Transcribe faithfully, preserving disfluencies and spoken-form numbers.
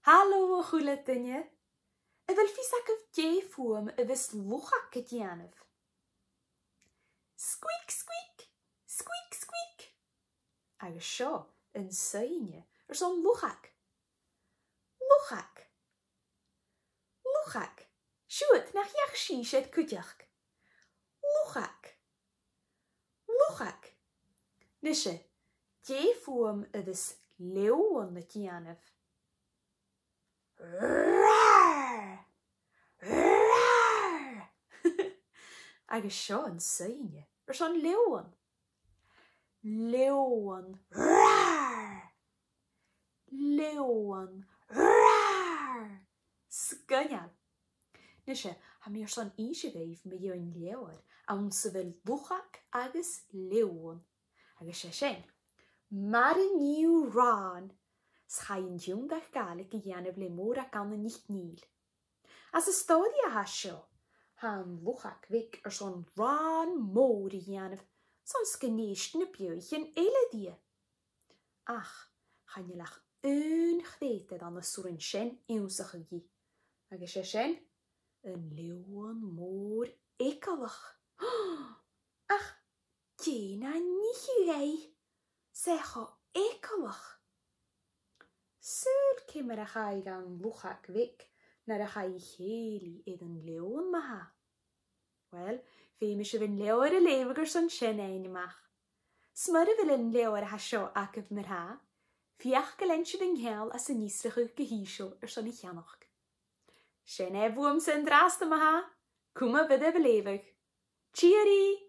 Halò, a h-uile duine! A bheil fios agaibh dè am fuaim a bhios luchag a' dèanamh? Squeak, squeak! Squeak, squeak! Agus seo an soidhne airson luchag. Luchag. Luchag. Siuthad, nach fheuch sibhse iad cuideachd? Luchag. Luchag. Nise, dè am fuaim a bhios leòmhann a' dèanamh? Rar! Rar! Agus seo an soidhne airson leòmhann. Leòmhann. Rar! Leòmhann. Rar! Sgoinneil! Nise, tha mi airson innse dhuibh mu dheidhinn leabhar anns a bheil luchag agus leòmhann. Agus 's e sin, Mara Nì Rann, 's chaidh an tionndadh Gàidhlig a dhèanamh le Mòrag Anna NicNèill. Anns an stòiridh a tha seo, tha an luchag bheag airson rann mòr a dhèanamh, 's ann 's gun èist na beathaichean eile rithe. Ach chan eil ach aon chreutair ann as urrainn sin ionnsachadh dhi, agus 's e sin an leòmhann mòr eagalach. Ach dè na nì i? 'S e cho eagalach. Saoil ciamar a chaidh dhan luchag bheag nuair a chaidh a chèilidh air an leòmhann, ma-thà? Uill, feumaidh sibh an leabhar a leughadh airson sin fhaighinn a-mach. 'S mura bheil an leabhar a tha seo agaibh mar-thà, feuch gun lean sibh an ceangal anns an fhiosrachadh gu h-ìosal airson a cheannach. Sin e bhuamsa an-dràsta, ma-thà. Cumaibh oirbh a' leughadh. Tìoraidh!